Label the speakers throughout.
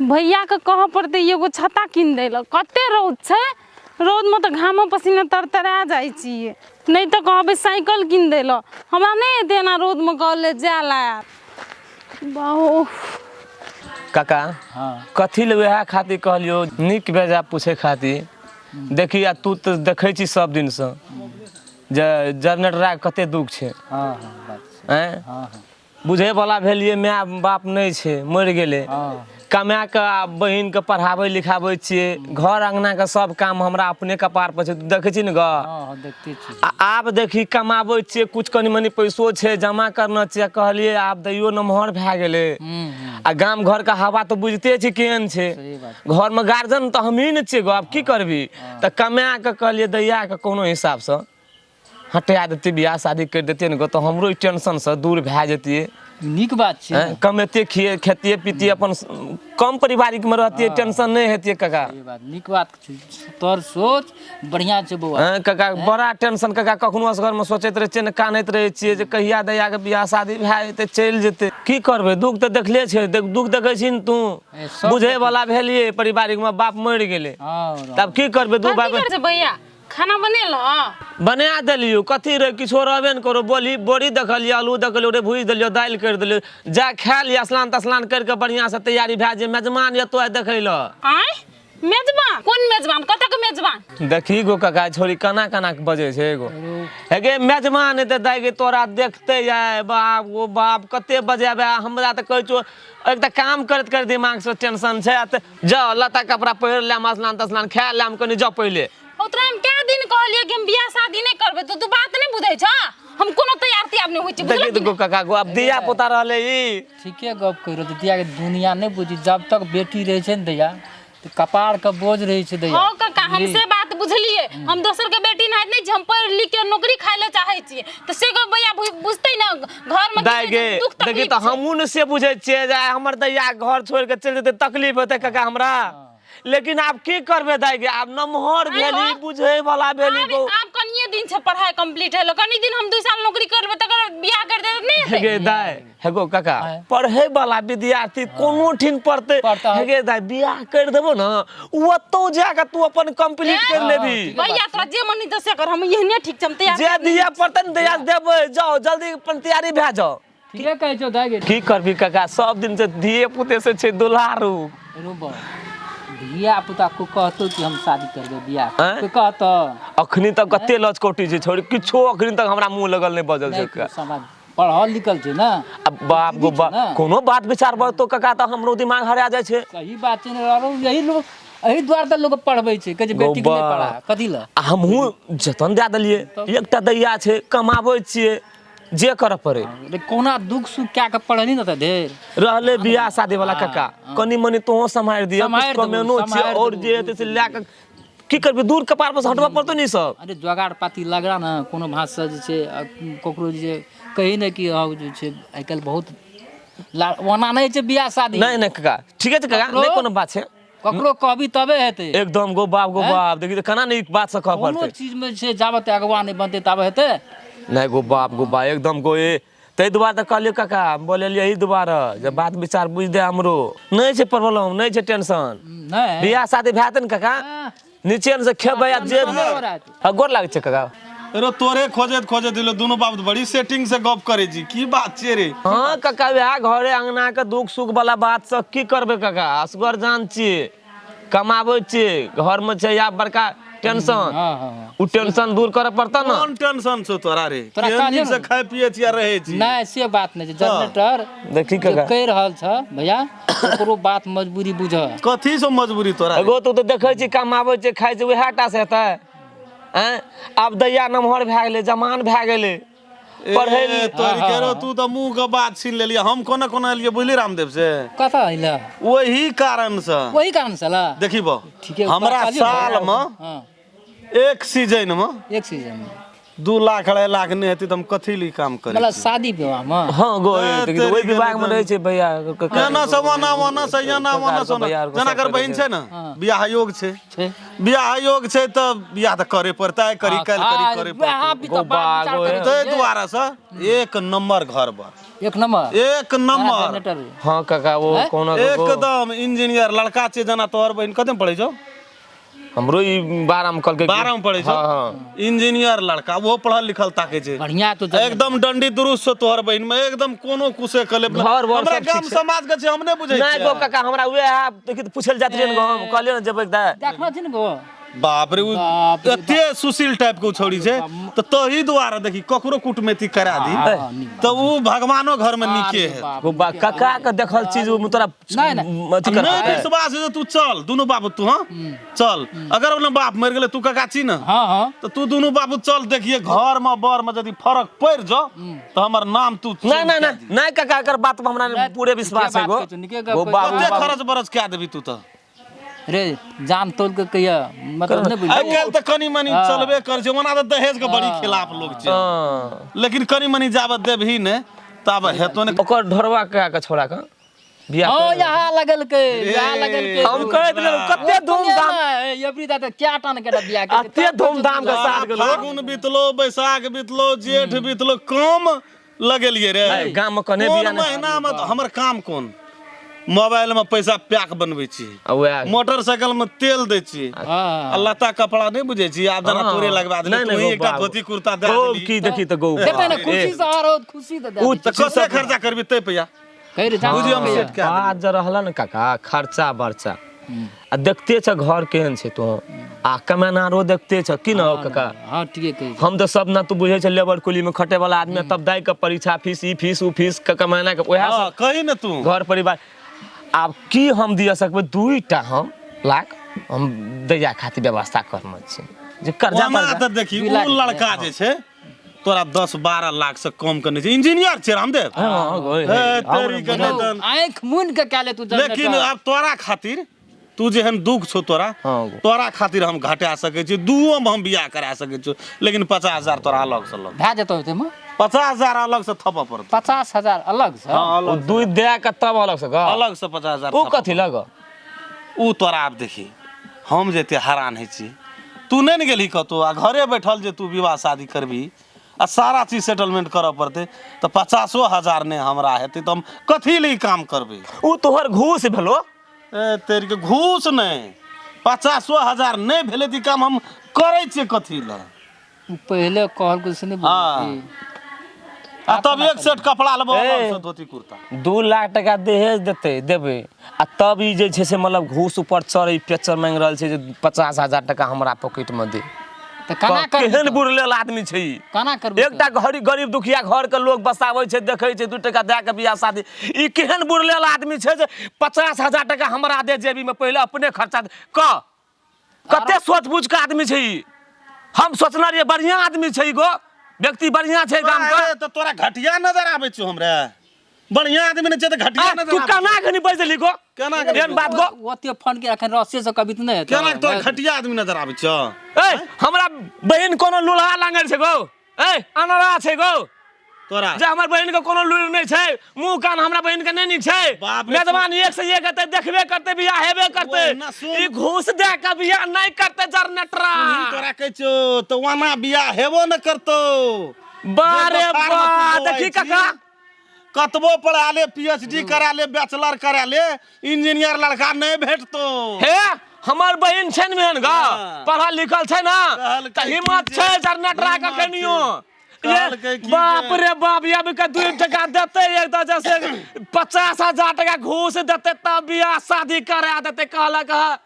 Speaker 1: भैयाके कहऽ पड़तै एगो छत्ता कीन दै लए। कते रौद छै, रौदमे तऽ घामो पसीना तरतरा जाइ छियै। नहि तऽ कहबै साइकिल कीन दै लए, हमरा नहि हेतै एना रौदमे कॉलेज जाय लए। बाहो
Speaker 2: काका।
Speaker 3: हाँ।
Speaker 2: कथी लए वएह खातिर कहलियौ, नीक बेजा पूछे खातिर। देखी, आ तू तऽ देखै छी सब दिनसँ जे जनरेटराके कते दुःख छै।
Speaker 3: हाँ हाँ बात छै।
Speaker 2: आँय?
Speaker 3: हाँ हाँ।
Speaker 2: बुझै वाला भेलियै, माय बाप नहि छै, मरि गेलै।
Speaker 3: हाँ।
Speaker 2: कमा कऽ आ बहिनके पढ़ाबै लिखाबै छियै, घर अङ्गनाके सब काम हमरा अपने कपार पर छै। तू देखै छी ने ग?
Speaker 3: हाँ हाँ, देखते छी।
Speaker 2: आ आब देखी, कमाबै छियै, कुछ कनि मनि पैसो छै, जमा करने छियै। कहलियै आब दैयो नमहर भए गेलै।
Speaker 3: हम्म हम्म
Speaker 2: आ गाम घरके हवा तऽ बुझिते छी केहन छै।
Speaker 3: सही बात।
Speaker 2: घरमे गार्जियन तऽ हमही ने छियै गो, आब की करबी? तऽ कमा कऽ कहलियै दैयाके कोनो हिसाबसँ हटा देतियै, बियाह शादी करि देतियै ने गो, तऽ हमरो ई टेंशनसँ दूर भए जैतियै।
Speaker 3: नीक बात छै।
Speaker 2: आँय, कमेतियै, खिए खेतियै पीतियै, अपन कम पारिवारिकमे रहतियै, टेंशन नहि हेतियै काका।
Speaker 3: सही बात, नीक बात छै, तोहर सोच बढ़िआँ छै बौआ।
Speaker 2: आँय काका, बड़ा टेंशन काका। कखनो असगरमे सोचैत रहै छियै ने, कानैत रहै छियै जे कहिया दैयाके बियाह शादी भए जेतै, चलि जेतै। की करबै, दुःख तऽ देखले छै। दुःख देखै छी ने तू?
Speaker 3: ए, सब।
Speaker 2: बुझै वाला भेलियै, पारिवारिकमे बाप मरि गेलै।
Speaker 3: हाँ।
Speaker 2: तब की करबै, दू
Speaker 1: कथी
Speaker 2: भाइ।
Speaker 1: करै छै भैया? खाना बनेलऽ?
Speaker 2: बना देलियौ। कथी रे, किछो रहबे ने करो। बोली बोरी देखलियै, आलू देखलियै, रे भुजि देलियौ, दालि करि देलियौ। जा खा लिअ, स्नान तस्नान करि कऽ बढ़िआँसँ तैयारी भए जे मेजमान एतो आइ देखै लए।
Speaker 1: आँय, मेजबान? कोन मेजबान? कतऽ के मेजबान?
Speaker 2: देखी गो काका, छोरी केना केना के बजै छै एगो। हे गे, मेजमान एतै दाइ गे, तोरा देखतै आइ। बाप गो बाप, कते बजेबै हमरा तऽ कहै छौ। एक तऽ काम करैत करैत दिमागसँ टेंशन छै। आ तऽ जाउ, लत्ता कपड़ा पहिर लेम, स्नान तस्नान खा लेम कनि, जाउ पहिले।
Speaker 1: हौ, तोरा हम कए दिन कहलियै कि हम बियाह शादी नहि करबै, तऽ तू बात नहि बुझै छ। हम कोनो तैयार तैयार नहि होइ छी, बुझलक
Speaker 2: देखी
Speaker 1: कि
Speaker 2: तऽ गो काका गो, आब धिया पुता रहलै ई।
Speaker 3: ठीके गप कहि रहल छी दैया के। दुनिया नहि बुझी, जब तक बेटी रहै छै ने दैया, तऽ कपार के बोझ रहै छै दैया।
Speaker 1: हौ काका, हम से बात बुझलियै। हम दोसर के बेटी नहीं नहि छी, हम पढ़ि लिख के नौकरी खाइ लए चाहै छियै। तऽ से गप भैया बुझतै ने घर में
Speaker 2: दाइ गे,
Speaker 1: दुख
Speaker 2: देखी
Speaker 1: तकलीफ
Speaker 2: तऽ
Speaker 1: छै।
Speaker 2: हमहूँ ने से बुझै छियै जे आइ हमर दैया घर छोड़ि कऽ चलि जेतै, तकलीफ हेतै काका हमरा। लेकिन आब की करबै दाइ गे, आब नमहर भेली, बुझै वाला भेली।
Speaker 1: आब
Speaker 2: गो
Speaker 1: आब कनिये दिन छै पढ़ाई कंप्लीट हेलो, कनी दिन हम 2 साल नौकरी करबै, तकर बाद बियाह कर देबै, नहि हेतै?
Speaker 2: हे गे दाइ, हे गो काका, पढ़े वाला विद्यार्थी कोनो ठीन पढ़तै।
Speaker 3: पढ़तै।
Speaker 2: हे गे दाइ, बियाह कर देबो ने, ओतौ जाके तू अपन कंप्लीट कर लेबी।
Speaker 1: भैया, तोरा जे मन तऽ से कर, हम एहने ठीक छै, हम तैयार।
Speaker 2: जे दिया पड़तै ने दैया देबै। जाओ जल्दी, अपन तैयारी भए जाओ।
Speaker 3: ठीके कहै छौ दाइ गे।
Speaker 2: की करबी काका, सब दिन से धिये पुते से छै दुलारू।
Speaker 3: रो बा, धिया पुता को कहतो कि हम शादी करबै, बियाह?
Speaker 2: आँय?
Speaker 3: कोइ कहतो?
Speaker 2: अखनी तक कते लचकोटी छै छोड़ी, किछो अखनी तक हमरा मुँह लगल नहि बजल छै।
Speaker 3: नहि कोइ समाज पढ़ल लिखल छै ने।
Speaker 2: अब बाप गो बाप,
Speaker 3: ने।
Speaker 2: कोनो बात विचार बजतो काका तऽ हमरो दिमाग हरा जाइ छै।
Speaker 3: सही बात छै ने। आरो यही लोग, एहि दुआरे तऽ लोक पढ़बै छै, कहै छै
Speaker 2: गौ
Speaker 3: बेटीके नहि
Speaker 2: बा।
Speaker 3: पढ़ा, कथी लए?
Speaker 2: आ हमहूँ जतन दए देलियै। एकटा दैया छै, कमाबै छियै, जे करऽ पड़े।
Speaker 3: रे, कोना दुख सुख कए कऽ पढ़ली ने तऽ ढेर
Speaker 2: रहले बियाह शादी वाला काका, कनि मनि तोहो सम्हारि दिअ।
Speaker 3: सम्हारि
Speaker 2: कुछ
Speaker 3: देबो,
Speaker 2: कमेनो छियै
Speaker 3: सम्हारि
Speaker 2: और
Speaker 3: देबो,
Speaker 2: जे हेतै से लए कऽ की करबै, दूर कपार पर से हटबऽ पड़तौ ने ई सब।
Speaker 3: अरे, जोगाड़ पाती लगड़ा ने कोनो भाषा जे छै, आ ककरो जे छै कही ने कि हँ जे छै, आइ काल्हि बहुत ओना नहि छै बियाह शादी।
Speaker 2: नहि नहि काका, ठीके छै काका, नहि कोनो बात छै।
Speaker 3: ककरो कहबी तबे हेतै।
Speaker 2: एकदम गो बाप गो बाप, देखी तऽ केना नहि बात से कहऽ
Speaker 3: कोनो
Speaker 2: पड़तै।
Speaker 3: चीजमे जे छै जाबत अगुआ नहि बनतै ताबे हेतै?
Speaker 2: नहि गो बाप गो बाप, एकदम गो। ए ताहि दुआरे तऽ कहलियौ काका, बोलेलियै एहि दुआरे जे बात विचार बुझि दे। हमरो नहि छै प्रॉब्लम, नहि छै टेंशन।
Speaker 3: नहि।
Speaker 2: बियाह शादी भए जेतै ने काका, निचेन से खेबै आ जे। हँ, गोर लागै छै काका।
Speaker 4: रे, तोरे खोजैत खोजैत एलो। दुनू बाप तऽ बड़ी सेटिंग से गप करै छी, की बात छियै रे?
Speaker 2: हँ काका, वएह घरे अंगना के दुख सुख वाला बात सब। की करबै काका, असगर जान छियै, कमाबै छियै, घर में छै आब बड़का टेंशन।
Speaker 3: हाँ हाँ हाँ
Speaker 2: उ टेंशन दूर करऽ पड़तौ ने।
Speaker 4: कोन टेंशन छौ तोरा रे?
Speaker 3: तोरा
Speaker 4: केहन
Speaker 3: कहलियौ
Speaker 4: नीक से
Speaker 3: ने।
Speaker 4: खाइ पियै छी आ रहै छी।
Speaker 3: नहि, से बात नहि छै जनरेटर।
Speaker 2: देखी
Speaker 3: जे
Speaker 2: काका।
Speaker 3: कहि रहल छ भैया, ओकरो बात मजबूरी बुझ।
Speaker 4: कथी से मजबूरी तोरा रे?
Speaker 2: एगो तू तऽ देखै छी, कमाबै छै, खाइ छै, उएह टा से हेतै? आँय, आब दैया नमहर भए गेलै, जमान भए गेलै, पढ़ै
Speaker 4: ए, तोरी के रो, तू तऽ मुंह के बात छीन लेलियै। हम कोना कोना एलियै बुझली रामदेव से?
Speaker 3: कतऽ अइला?
Speaker 4: ओही कारण से।
Speaker 3: ओही कारण से ला।
Speaker 4: देखी बा,
Speaker 3: ठीके
Speaker 4: हमरा
Speaker 3: कहलियौ।
Speaker 4: साल में
Speaker 3: हाँ
Speaker 4: एक सीजन में
Speaker 3: एक सीजन में
Speaker 4: 2 लाख 2.5 लाख नहि हेतै तऽ हम कथी लए ई काम करै?
Speaker 3: मतलब शादी विवाह मे?
Speaker 2: हँ गो।
Speaker 4: ए,
Speaker 2: देखी तऽ ओहि
Speaker 4: तेरी
Speaker 2: विभाग मे रहै छै भैया।
Speaker 4: एना से ओना, ओना से एना, ओना से ओना।
Speaker 2: भैया आर के
Speaker 4: जेना
Speaker 2: सब
Speaker 4: एकर
Speaker 2: करै
Speaker 4: बहिन
Speaker 2: छै।
Speaker 4: छै ने, बियाह योग छै।
Speaker 3: छै।
Speaker 4: बियाह योग छै तऽ बियाह तऽ करे पड़तै, आइ करी काल्हि करी, करे
Speaker 3: वएह
Speaker 4: पड़तै।
Speaker 3: भी
Speaker 2: गो
Speaker 3: तऽ बात
Speaker 2: बा,
Speaker 3: विचार
Speaker 2: गो
Speaker 3: करै
Speaker 4: ताहि
Speaker 3: छै।
Speaker 4: दुआरे से एक नम्बर घर बर।
Speaker 3: एक नम्बर।
Speaker 4: एक नम्बर।
Speaker 3: जनरेटर।
Speaker 2: हँ काका, ओ कोनो
Speaker 4: एकदम इंजीनियर लड़का छै। जेना तोहर बहिन कते में पढ़ै छौ?
Speaker 2: हमरो ई 12 मे कहलकै।
Speaker 4: 12 में पढ़ै छौ?
Speaker 2: हँ।
Speaker 4: इंजीनियर लड़का, ओहो पढ़ल लिखल ताकै छै।
Speaker 3: बढ़िया तो जनरेटर।
Speaker 4: एकदम डंडी दुरुस्त छौ तोहर बहिन में, एकदम कोनो कुसे कले।
Speaker 2: घर वर
Speaker 4: हमरा
Speaker 2: सब ठीक
Speaker 4: गाम
Speaker 2: छै।
Speaker 4: समाज के छै, हम नहि बुझै
Speaker 2: नहि गो
Speaker 4: छियै।
Speaker 2: काका, हमरा उएह देखी तऽ पूछल जाइत रहियै ने गो, हम कहलियै ने जेबै तऽ।
Speaker 3: देखना छै ने गो।
Speaker 4: बाप रे, उ
Speaker 3: बाप रे।
Speaker 4: एते सुशील टाइप के उ छौड़ी छै, तऽ तही दुआरे देखी ककरो कुटमैती करा दी
Speaker 3: हँ, नीक।
Speaker 4: तऽ उ भगवानो घर में नीके है।
Speaker 3: बाप
Speaker 2: गो बा, काका के देखल चीज ओ तोरा
Speaker 3: नहि, नहि।
Speaker 2: अथी कर।
Speaker 4: नहीं विश्वास है तो तू चल दुनू बाबू, तू हाँ चल। अगर ओने बाप मर गेलै, तू काका छी ने?
Speaker 3: हँ हँ
Speaker 4: तऽ तू दुनू बाबू चल, देखिए घर में बर में यदि फर्क पड़ि जाओ तऽ हमर नाम तू
Speaker 2: नहि नहि नहि नहि काका, एकर बात पर हमरा
Speaker 3: नहि,
Speaker 2: पूरे विश्वास है
Speaker 3: नीके
Speaker 2: गो।
Speaker 3: बात कहै छौ, नीके गप
Speaker 2: गो
Speaker 3: कहै
Speaker 2: बाबू।
Speaker 3: छौ।
Speaker 4: कते खर्च बरच कए देबी तू तऽ?
Speaker 3: रे, जान तोल के कहिया मतलब नहि बुझलियै।
Speaker 4: आइ काल्हि तऽ कनि मनि चलबे करै छै। ओना तऽ दहेज के बड़ी खिलाफ लोग छै, लेकिन कनि मनि जाबत देबही ने ताबत हेतो ने।
Speaker 2: ओकर ढोरवा काका के छोड़ा के बियाह
Speaker 3: हँ, यहाँ लगलकै, यहाँ लगलकै।
Speaker 2: हम कहैत रहियै कते धूमधाम।
Speaker 3: एबरी दा तऽ क्या टान के बियाह के।
Speaker 2: एते धूमधाम के साथ गेलो।
Speaker 4: फागुन बीतलो, बैसाख बीतलो, जेठ बीतलो, कम लगेलियै रे?
Speaker 2: है, गाम मे कने
Speaker 4: कोन
Speaker 2: बियाह नहि।
Speaker 4: महीना मे तऽ हमर काम कोन? मोबाइल में पैसा पैक बनबै छी,
Speaker 2: आ उएह
Speaker 4: मोटरसाइकिल में तेल दै छी,
Speaker 3: हँ
Speaker 4: आ लत्ता कपड़ा नहि बुझै छी आब जेना तोरे लगवा देली,
Speaker 2: नहि,
Speaker 4: तू
Speaker 2: नहि,
Speaker 4: ही एकटा
Speaker 2: गौ,
Speaker 4: धोती कुर्ता दए
Speaker 2: गौ
Speaker 4: देली।
Speaker 2: की देखी तऽ गौ।
Speaker 3: देतै ने खुशी से, आरो खुशी तऽ दए
Speaker 2: उ
Speaker 3: दै।
Speaker 4: तऽ कते खर्चा करबी तै पैया?
Speaker 3: कहि रे जान।
Speaker 4: बुझियौ हम सेट कए देबै।
Speaker 2: बात जे रहल ने काका, खर्चा बर्चा आ देखते छ घर केहन छै तो, आ कमेनारो देखते छ की न हौ काका?
Speaker 3: हँ, ठीके कहै छी।
Speaker 2: हम तऽ सब ना तू बुझै छ लेबर कुली में खटे वाला आदमी, तब दाइ के परीक्षा फीस, ई फीस, ऊ फीस के कमेना के उएह
Speaker 4: हँ
Speaker 2: सब।
Speaker 4: कही ने तू।
Speaker 2: घर परिवार आब की हम दिअ सकबै? 2टा हम लाख हम दैया खातिर व्यवस्था करने छी जे कर्जा
Speaker 4: ओना
Speaker 2: पर
Speaker 4: तऽ देखी
Speaker 3: दू
Speaker 4: उ
Speaker 3: लाख
Speaker 4: लड़का जे छै तोरा 10-12 लाख से कम के नहि छै। इंजीनियर छै रामदेव।
Speaker 2: हँ, गो,
Speaker 4: हे, तेरी के नहि तऽ
Speaker 3: आँखि मुनि के कए ले तू
Speaker 4: लेकिन
Speaker 3: जनरेटर।
Speaker 4: आब तोरा खातिर, तू जेहन दुख छौ तोरा,
Speaker 2: हँ गो।
Speaker 4: तोरा खातिर हम घटा सकै छी, दूओ में हम बियाह करा सकै छी, लेकिन 50,000 तोरा अलग से लग।
Speaker 3: भए जेतौ ओतेमे?
Speaker 4: 50,000 अलग से थपऽ पड़तौ।
Speaker 3: 50,000 अलग से?
Speaker 4: हँ,
Speaker 2: ओ
Speaker 4: अलग।
Speaker 2: दूध दए के तब अलग से गो?
Speaker 4: अलग से 50,000।
Speaker 2: ओ कथी लग?
Speaker 4: उ तोरा आब देखी, हम जे एते हैरान होइ छी, तू नहि ने गेलही कतहु आ घरे बैठल जे तू विवाह शादी करबही आ सारा चीज सेटलमेंट करऽ पड़तै, तऽ 50,000 नहि हमरा हेतै तऽ हम कथी लए ई काम करबै?
Speaker 2: उ तोहर घूस भेलो।
Speaker 4: ए तेरी के, घूस नहि, 50,000 नहि भेलै तऽ ई काम हम करै छियै कथी लए?
Speaker 3: उ पहिले कहलकै से नहि बुझलियै।
Speaker 4: आ तब एक सेट कपड़ा लेबो
Speaker 2: ए।
Speaker 4: अलग से, धोती कुर्ता।
Speaker 2: 2 लाख टका दहेज देतै, देबै, आ तब ई जे छै से मतलब घूस ऊपर चढ़ ई पेचर मांगि रहल छै जे 50,000 टका हमरा पॉकेटमे दे।
Speaker 3: तऽ केना करबै?
Speaker 2: केहन
Speaker 3: तऽ?
Speaker 2: बुड़लेल आदमी छै ई।
Speaker 3: केना करबै?
Speaker 2: एकटा घड़ी गरीब दुखिया घर के लोग बसाबै छै, देखै छै, 2 टका दए के बियाह शादी। ई केहन बुड़लेल आदमी छै जे 50,000 टका हमरा दे जेबीमे, पहिले अपने खर्चा दे। कह, कते सोच बुझ के आदमी छै ई। हम सोचने रहियै बढ़िआँ आदमी छै ई गो, व्यक्ति बढ़िआँ छै गाम के।
Speaker 4: अरे, तऽ तोरा घटिया नजर आबै छौ? हमरा बढ़िया आदमी नहि छै तऽ घटिया
Speaker 2: आ,
Speaker 4: नजर
Speaker 2: तू
Speaker 4: आबै?
Speaker 2: केना कनी बजली गो?
Speaker 4: केना कनी?
Speaker 2: एहन बात गो?
Speaker 3: ओते फंड के एखन रस्से से कभी तऽ नहि हेतौ।
Speaker 4: केना तोरा घटिया आदमी नजर आबै छौ?
Speaker 2: ए, हमरा बहिन कोनो लूल्हा लांगड़ छै गो? ए, अनरा छै गो?
Speaker 4: तोरा
Speaker 2: जे हमर बहिन के कोनो लूरि नहि छै, मुंह कान हमरा बहिन के नहि नीक छै?
Speaker 4: बाप रे।
Speaker 2: मेजबान एक से एक हेतै, देखबे करतै, बियाह हेबे करतै।
Speaker 4: ओहिना सुन।
Speaker 2: ई घूस दे के बियाह नहि करतै जरनेटरा।
Speaker 4: सुनही, तोरा कहै छौ तऽ ओना बियाह हेबो न करतौ।
Speaker 2: बारे
Speaker 4: जे बोखार मे
Speaker 2: बा
Speaker 4: तू
Speaker 2: देखी
Speaker 4: बौआइ छी,
Speaker 2: काका।
Speaker 4: कतबो पढ़ा ले, पीएचडी करा ले, बैचलर करा ले, इंजीनियर लड़का नहीं भेटतो।
Speaker 2: हे, हमर बहिन छै ने मेहन गा,
Speaker 4: हाँ।
Speaker 2: पढ़ल लिखल छै ने।
Speaker 4: कहलकै
Speaker 2: तऽ हिम्मत
Speaker 4: की
Speaker 2: छै
Speaker 4: जे-
Speaker 2: जरनेटरा के
Speaker 4: हिम्मत
Speaker 2: कनियो
Speaker 4: छै।
Speaker 2: ये
Speaker 4: कहलकै की
Speaker 2: बाप
Speaker 4: जे-
Speaker 2: रे बाप, ये के 2 टका देतै, एक तऽ जैसे 50,000 टका घूस देतै तब बियाह शादी करा देतै, कहलक हँ।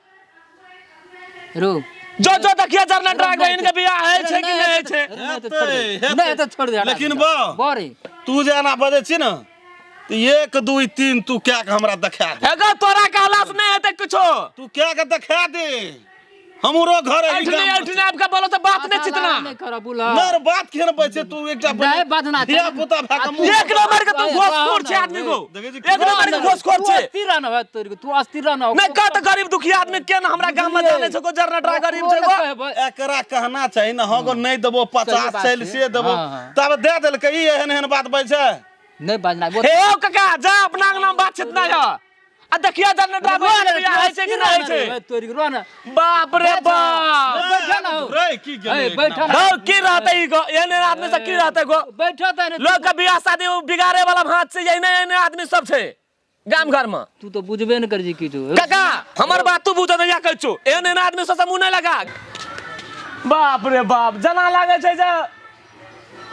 Speaker 3: रो।
Speaker 2: जो जो देखिए जरनेटरा के बहिन के बियाह होइ छै कि नहि होइ छै।
Speaker 3: नहि तऽ छोड़ दे।
Speaker 4: हेतै,
Speaker 3: नहि तऽ छोड़ दे।
Speaker 4: लेकिन बा
Speaker 3: बरे।
Speaker 4: तू जे एना बजै छी ने तऽ एक दू तीन तू कए के हमरा देखा दे।
Speaker 2: एगो तोरा कहला से नहि हेतै कुछो।
Speaker 4: तू कए के देखा दे, हमरो घर एही
Speaker 2: ऐठने
Speaker 4: गाममे
Speaker 2: ऐठने आबि के बोलो तऽ बात नहि चितना
Speaker 3: नहि करऽ बुला
Speaker 4: नर बात केहन बजै छै तू एकटा
Speaker 3: नहि बजना
Speaker 4: धिया पुता भए के मुँह
Speaker 2: एक नंबर के तू घोसखोर छै आदमी को
Speaker 4: देखै छी,
Speaker 2: एक नंबर के घोसखोर
Speaker 3: तू
Speaker 2: छै
Speaker 3: अस्थिर रहना भाई तोरी के, तू अस्थिर रहना
Speaker 2: नहि कह तऽ गरीब दुखी आदमी के ना हमरा गाम में जाने छै को जरनटरा गरीब छै को
Speaker 4: एकरा कहना चाही ने हँ गो नहि देबो 50
Speaker 3: बात
Speaker 4: चलि
Speaker 3: छै।
Speaker 4: से देबो
Speaker 3: हाँ, हाँ।
Speaker 4: तब दे देलकै ई एहन एहन बात बजै छै
Speaker 3: नहि बजना
Speaker 2: हे ओ काका जा अपना अंगना में बात छितना या आ देखिया जरनटरा बहिन के बियाह होइ छै कि नहि होइ छै
Speaker 3: तोरी के, रोह ना
Speaker 2: बाप रे बाप
Speaker 3: बैठा ना हो।
Speaker 4: रे की गेलै
Speaker 3: ए, बैठा ना।
Speaker 2: हौ की रहतै ई गो एहन एहन आदमी से की रहतै गो
Speaker 3: बैठो तऽ ने
Speaker 2: लोग के बियाह शादी बिगाड़े वाला भात छै एहने एहने आदमी सब छै गाम घर में
Speaker 3: तू तऽ बुझबे नहि करै छी किछु
Speaker 2: काका हमर बात तू बुझत या कहै छौ एहन एहन आदमी सब से मुँह नहि लगा बाप रे बाप जना लागै छै जे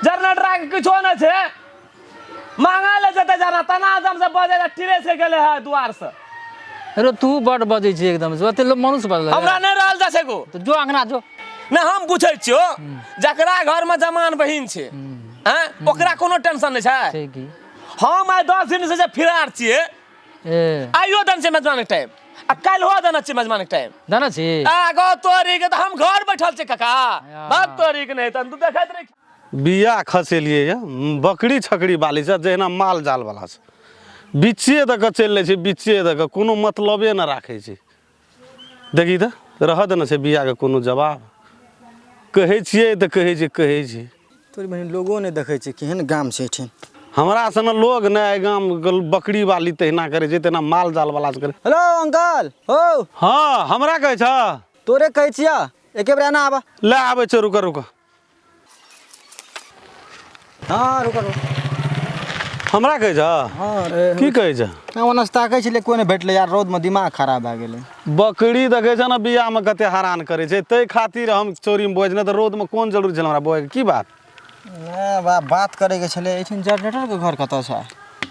Speaker 2: जनरेटर के किछो नहि छै मांगा ले जेतै जना तना दम से बजै टिरे से गेलै है दुआर से
Speaker 3: अरे तू बड बजै छी एकदम से ओते लोग मनुष्य बजलै
Speaker 2: हमरा नहि रहल जा छै गो
Speaker 3: तऽ जो अंगना जो
Speaker 2: नहि हम पूछै छियौ जकरा घर में जमान बहिन छै आँय ओकरा कोनो टेंशन नहि छै
Speaker 3: छै की
Speaker 2: हम आइ 10 दिन से जे फिरार छियै
Speaker 3: ए
Speaker 2: आइयो देने छियै मेजबानके टाइम आ काल्हिहो देने छियै मेजबानके टाइम
Speaker 3: जानै छी
Speaker 2: आ गो तोरी के तऽ हम घर बैठल छियै काका भाग तोरी के नहि तहन तू देखैत रही
Speaker 4: बिया खसेलियै यऽ बकरी छकरी बाली छै जहिना माल जाल वाला छै बिच्चे दऽ कऽ चलि लै छै बिच्चे दऽ कऽ कोनो मतलबे नहि राखै छै देखी तऽ रहऽ देने छै बियाके कोनो जवाब कहै छियै तऽ कहै छै कहै छै
Speaker 5: तोरी बहिन लोगो नहि देखै छै केहन गाम छै एहिठाम
Speaker 4: हमरा सन लोग नहि एहि गामके बकरी वाली तहिना करै छै तेना माल जाल वाला से करै
Speaker 5: हेलो अंकल हो
Speaker 4: हँ हमरा कहै छ
Speaker 5: तोरे कहै छियऽ एके बेर एना आबऽ
Speaker 4: ले आबै छै रुक रुक
Speaker 5: हँ रुक रुक
Speaker 4: हमरा कहै छ
Speaker 5: हँ
Speaker 4: की कहै छ
Speaker 5: ओना से ताकै छलियै कोइ नहि भेटलै यार रौदमे दिमाग खराब भए गेलै
Speaker 4: बकरी देखै छ ने बियाहमे कते हरान करै छै ताहि खातिर हम चोरीमे बजै नहि तऽ रौदमे कोन जरूरी छलै हमरा बजैके की बात
Speaker 5: नहि बा बात करैके छलै एहिठाम जनरेटरके घर कतऽ छै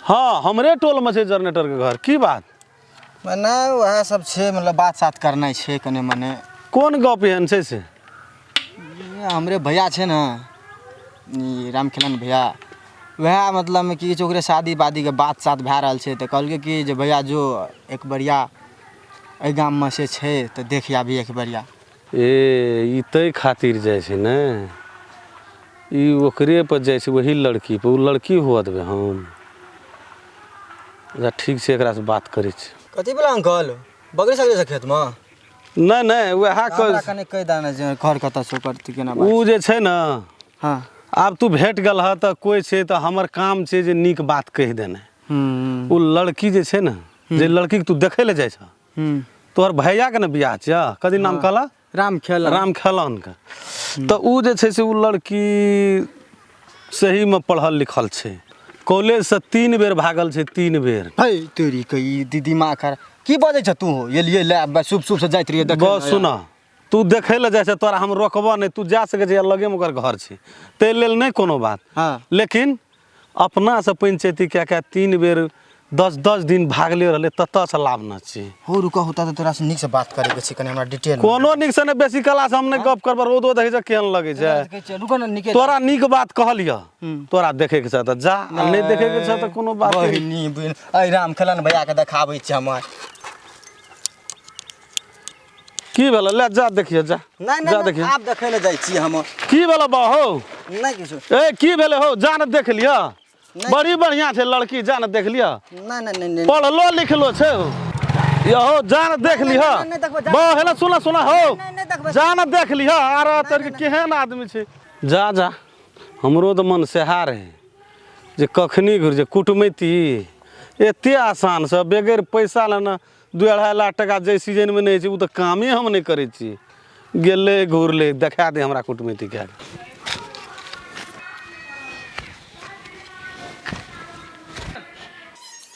Speaker 4: हँ हमरे टोलमे छै जनरेटरके घर की बात
Speaker 5: नहि उएह सब छै मतलब बात सात करनाइ छै कने मने
Speaker 4: कोन गप एहन छै से
Speaker 5: हमरे भैया छै ने ई रामखेलन भैया वएह मतलब की छै ओकरे शादी वादीके बात सात भए रहल छै तऽ कहलकै कि जे भैया जो एक बरिया एहि गाममे से छै तऽ देख आबी एक बरिया
Speaker 4: ए ई ताहि खातिर जाइ छै ने ई ओकरे पर जाइ छै वही लड़की पर ओ लड़की हुअ देबै हम अच्छा ठीक छै एकरासँ बात करै छी
Speaker 5: कथी भेलै अंकल बगड़ि सगड़ि छै खेतमे
Speaker 4: नहि नहि वएह
Speaker 5: हमरा कने कहि दे ने जे घर कतऽ छै ओकर केना बात
Speaker 4: ओ जे छै ने
Speaker 5: हँ
Speaker 4: आब तू भेट गेल हँ तऽ कोइ छै तऽ हमर काम छै जे नीक बात कहि देनाइ
Speaker 5: हूँ
Speaker 4: ओ लड़की जे छै ने जे लड़कीके तू देखै लए जाइ छह
Speaker 5: हूँ
Speaker 4: तोहर भैयाके ने बियाह छियह कथी नाम कहला
Speaker 5: राम खेल
Speaker 4: राम खेलौनके तऽ ओ जे छै से ओ लड़की सहीमे पढ़ल लिखल छै कॉलेजसँ 3 बेर भागल छै 3 बेर
Speaker 5: है तोरी के ई दीदी माँ खरा की बजै छ तू हो एलियै ले बस शुभ शुभ से जाइत रहियै देखै
Speaker 4: बस सुन तू देखै लए जाइ छै तोरा हम रोकबऽ नहि तू जा सकै छै लगेमे ओकर घर छै ताहि लेल नहि कोनो बात
Speaker 5: हँ
Speaker 4: लेकिन अपनासँ पंचायती कए कए 3 बेर 10-10 दिन भागले रहलै ततऽसँ लाभ न छै
Speaker 5: हो रुक होता तऽ तोरा से नीक से बात करे के छै कने हमरा डिटेल
Speaker 4: कोनो नीक से नहि बेसी कला से हम नहि गप करब रौदो देखै छै केहन लगै छै
Speaker 5: रुक न निके
Speaker 4: तोरा नीक बात कहलियह तोरा देखै के छै तऽ जा आ नहि देखै के छै तऽ कोनो बात नहि।
Speaker 5: बहिनी बहिन अइ राम खेलन भैया के देखाबै छै हमर
Speaker 4: की भेलै ले जा देखिए जा
Speaker 5: नहि
Speaker 4: जा
Speaker 5: नहि
Speaker 4: देखिए
Speaker 5: आब देखै लए जाइ छी हम
Speaker 4: की भेलै बा हो
Speaker 5: नहि किछु
Speaker 4: ए की भेलै हो जा ने देख लिअ
Speaker 5: नहि।
Speaker 4: बड़ी बढ़िया छै लड़की जा ने देख लिअ
Speaker 5: नहि नहि नहि नहि
Speaker 4: पढ़लो लिखलो छै हो यहो जा ने देख लिह
Speaker 5: नहि, नहि देखबै, जा।
Speaker 4: बा हेलो सुना सुना हो
Speaker 5: नहि, नहि देखबै।
Speaker 4: जा ने देख लिह आर तोर के केहन आदमी छै जा जा हमरो तऽ मन सेहा रहै जे कखनी घुरि जे कुटमैती एते आसानसँ बगैर पैसा लेने 2-2.5 लाख टका जाहि सीजनमे नहि होइ छै ओ तऽ कामे हम नहि करै छी गेलै घुरलै देखा दे हमरा कुटमैती कए कऽ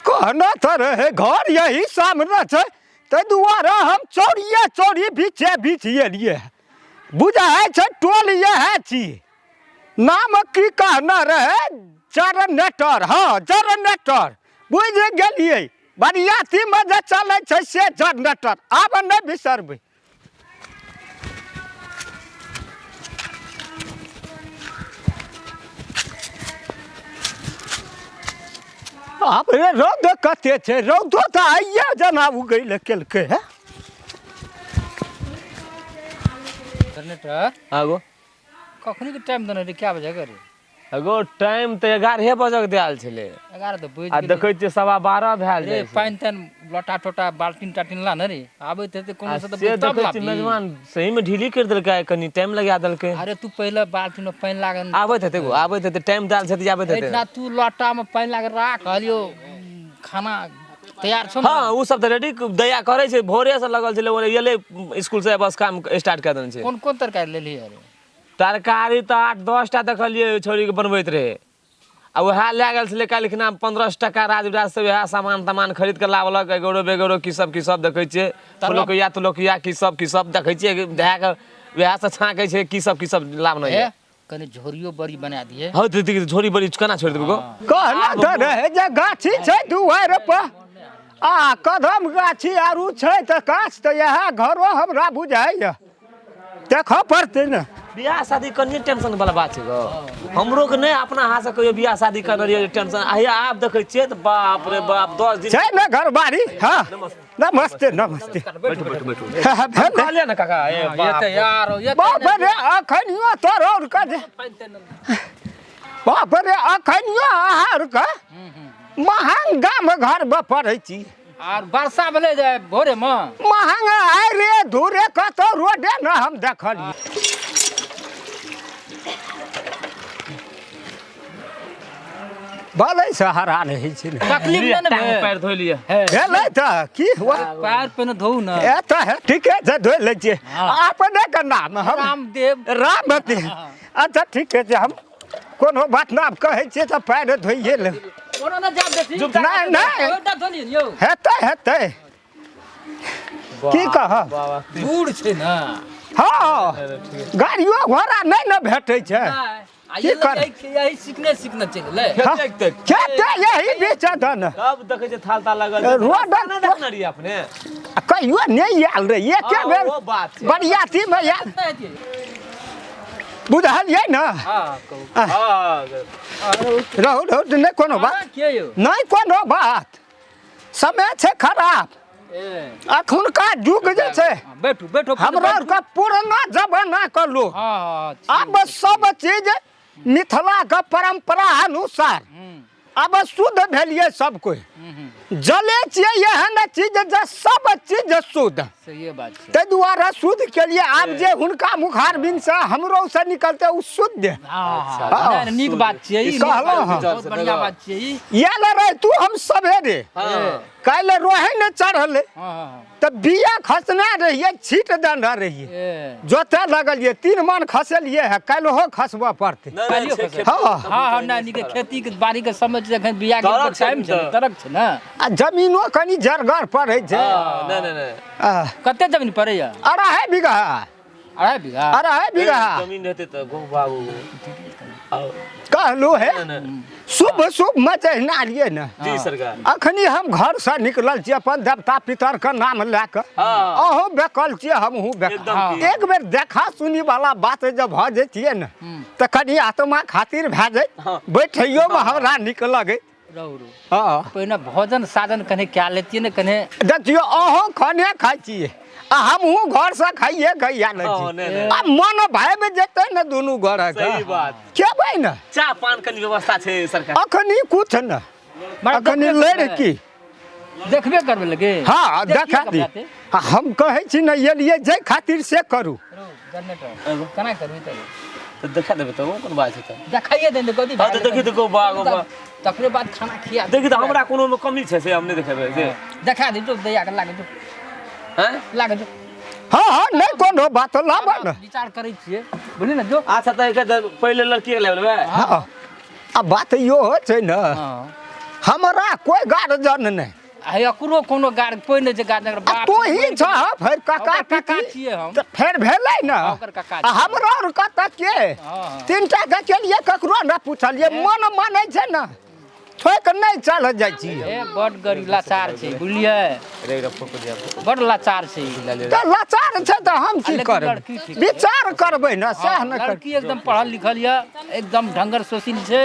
Speaker 6: कहना तऽ रहे घर यही सामने छै ताहि दुआरे हम चोरिये चोरी बीचे बीच एलियै बुझाइ छै टोल इएह छी नाम की कहना रहे जनरेटर हँ जनरेटर बुझि गेलियै बरियातीमे जे चलै छै से जनरेटर आब नहि बिसरबै आब रे रौद कते छै रौदो तऽ आइये जेना उगै लए केलकै हे
Speaker 3: जनरेटर
Speaker 2: आगो
Speaker 3: कखनी के टाइम देने रे क्या बजे करे
Speaker 2: एगो टाइम तऽ 11 बजे के देल छलै
Speaker 3: 11 तऽ बजि
Speaker 2: आ
Speaker 3: गेलै।
Speaker 2: देखै छियै 12:15 भए
Speaker 3: रे
Speaker 2: जाइ छै।
Speaker 3: पानि तानि लोटा टोटा बाल्टीन टाल्टीन ला ने रे आबैत हेतै
Speaker 2: आ
Speaker 3: कोनो से
Speaker 2: से
Speaker 3: तऽ तब
Speaker 2: देखै छियै
Speaker 3: लाबही।
Speaker 2: मेजबान सहीमे ढीली करि देलकै कनि टाइम लगा देलकै।
Speaker 3: अरे तू पहिले बाल्टीन में पानि लागल
Speaker 2: आबैत हेतै गो आबैत हेतै टाइम देल छै तऽ आबैत हेतै।
Speaker 3: एहिठिना तू लोटा में पानि लागल राख कहलियो खाना तैयार छौ ने?
Speaker 2: हाँ ओ सब तऽ रेडी दया करै छै भोरे से लगल छलै ओने एलै स्कूल से बस काम स्टार्ट कए देने छै।
Speaker 3: कोन कोन तरकारी लेलही अरे?
Speaker 2: तरकारी तऽ 8-10 टा देखलियै ओहि छौड़ीके बनबैत रहै आ उएह लए गेल छलै काल्हिखिना 1500 टका राजविराज से उएह सामान तामान खरीद कऽ लाबलक एगोरो बेगोरो की सब देखै छियै फुलौकिया तुलौकिया की सब देखै छियै धए कऽ उएह से छाँकै छै की सब लाबने
Speaker 3: हे कनि झोरियो बड़ी बना दिए।
Speaker 2: हँ दीदी झोरी बड़ी केना छोड़ि देबै गो?
Speaker 6: कहना तऽ रहै जे गाछी छै दुआरि पर आ कदम गाछी आरू छै तऽ गाछ तऽ इएह घरो हमरा बुझाइए देखऽ पड़तै ने।
Speaker 2: बियाह शादी कनिए टेंशन वाला बात छै गो। हमरो के नहि अपना हाथ से कहियो बियाह शादी करने रहियै टेंशन आहिया आब देखै छियै तऽ बाप रे बाप 10 दिन
Speaker 6: छै ने घरबारी। हाँ नमस्ते नमस्ते।
Speaker 2: बैठू बैठू बैठू। कहलियै ने काका ए बाप
Speaker 3: ये यार ये
Speaker 6: बाप रे अखनियो तोर और के बाप रे अखनियो अहाँ के महंग गाम घर में पड़ै छी।
Speaker 3: आर वर्षा भेलै जे भोरे में
Speaker 6: महंग आइ रे धूरे कतौ रोडे न हम देखलियै। भले से हरान होइ छै ने।
Speaker 3: तकलीफ नहि ने भेल?
Speaker 2: पैर धोइ लिअ।
Speaker 6: भेलै तऽ की हुआ?
Speaker 3: पैर पहिने धोउ ने।
Speaker 6: ए तऽ हे ठीके छै धोइ लै छियै। अपने के नाम हम
Speaker 3: रामदेव।
Speaker 6: रामदेव। अच्छा ठीके छै हम कोनो बात ना आब कहै छियै तऽ पैर धोइए लेब।
Speaker 3: कोनो ना जाब देसी।
Speaker 6: नहि नहि
Speaker 3: यौ
Speaker 6: हेतै हेतै की कहब
Speaker 3: दूर छै ने।
Speaker 6: हाँ गाड़ियो घोड़ा नहि ने भेटै छै।
Speaker 3: की कर यही सीखने सीखने चलि गेलै।
Speaker 6: खेते यही बीच दन
Speaker 2: तब देखै छियै थाल ताल लागल
Speaker 6: रोड
Speaker 2: नहि देखने रहियै अपने
Speaker 6: कहियो नहि आयल रहियै एके बेर
Speaker 2: ओ बात छै।
Speaker 6: बरियातीमे आयल बुझलियै ने। रहू रहू नहि कोनो बात नहि कोनो बात समय छै खराब अखुनका युग जे छै
Speaker 3: बैठू बैठू
Speaker 6: हमरा आरके पुराना जमाना के लोग आब सब चीज मिथिला के परंपरा अनुसार आब शुद्ध भेलियै सब कोइ जले छियै एहन चीज जे सब चीज शुद्ध
Speaker 3: सही बात छै।
Speaker 6: ताहि दुआरे शुद्ध के लिए आब जे हुनका मुखारबिंद से हमरो से निकलते ओ शुद्ध।
Speaker 3: हाँ नीक बात छियै ई
Speaker 6: कहलहुँ हँ।
Speaker 3: बहुत बढ़िया बात छियै ई।
Speaker 6: आयल रहे तू हम सवेरे काल्हि रोहे ने चढ़लै तऽ बिया खसने रहियै छीट देने रहियै जोते लगलियै 3 मन खसेलियै है काल्हिहो खसबऽ पड़तै।
Speaker 3: हाँ हाँ नहि नीक खेती के बाड़ी के समय छै जखन बिया के टाइम छै तरक छै ने
Speaker 6: आ जमीनो कनि जरगर पड़ै छै।
Speaker 2: नहि नहि नहि
Speaker 3: कते जमीन पड़ैया?
Speaker 6: 2.5 बीघा।
Speaker 3: 2.5 बीघा?
Speaker 6: 2.5 बीघा
Speaker 2: जमीन रहतै तऽ गो बाबू
Speaker 6: कहलू हे शुभ शुभ में जहिना लिए ने
Speaker 2: जी सरकार।
Speaker 6: अखनी हम घर से निकलल छी अपन देवता पितर के नाम लए कऽ अहूँ बेकल छियै हमहूँ बेकल। एक बेर देखा सुनी वाला बात जब भऽ जैतियै ने तऽ कनि आत्मा खातिर भए जाय बैठैयोमे हमरा नीक लगै। हाँ
Speaker 3: पहिने भोजन साजन कने कए लेतियै ने कने।
Speaker 6: देखियौ अहूँ खाने खाइ छियै आ हमहूँ घरसँ खाइए के आयल छी आ मन भाबि जेतै ने दुनू गोरेके खेबै ने।
Speaker 2: चाह पान कनि व्यवस्था छै सरकार?
Speaker 6: अखनी कुछ ने अखनी लड़की
Speaker 3: देखबे करबै लगे।
Speaker 6: हाँ देखा दी हम कहै छी ने एलियै जाहि खातिर से करू।
Speaker 3: केना करबै
Speaker 2: तऽ देखा देबै तऽ कोन बात छै तऽ
Speaker 3: देखाइए देने कथी।
Speaker 2: हाँ तऽ देखी तऽ गो बा गो बा
Speaker 3: तकरे बाद खाना खिया
Speaker 2: देखी तऽ हमरा कोनो कमी छै से हम नहि देखेबै से
Speaker 3: देखा दी जो दैया के लागे जो
Speaker 2: हैं
Speaker 3: लागे जो।
Speaker 6: हाँ हाँ नहीं कोनो बात लाबऽ ने
Speaker 3: विचार करै छियै बुझली ने जो।
Speaker 2: अच्छा तऽ पहिले लड़की के लेबै।
Speaker 6: हाँ आ बात इहो छै ने हमरा कोइ गार्जियन नहि
Speaker 3: एकरो कोनो गार्ड कोइ नहि छै गार्जियन।
Speaker 6: बाप तू ही छह फेर काका
Speaker 3: काका छियै हम
Speaker 6: तऽ फेर भेलै ने आ हमरा आर कतऽ के 3 टा के केलियै ककरो नहि पुछलियै मन मानै छै ने ठोकि नहि चल जाइ छियै।
Speaker 3: बड गरीब लाचार छै बुझलियै बड लाचार छै।
Speaker 6: तऽ लाचार छै तऽ हम की करबै विचार करबै ने सएह ने।
Speaker 3: लड़की एकदम पढ़ल लिखल यऽ एकदम ढंगर सोशील छै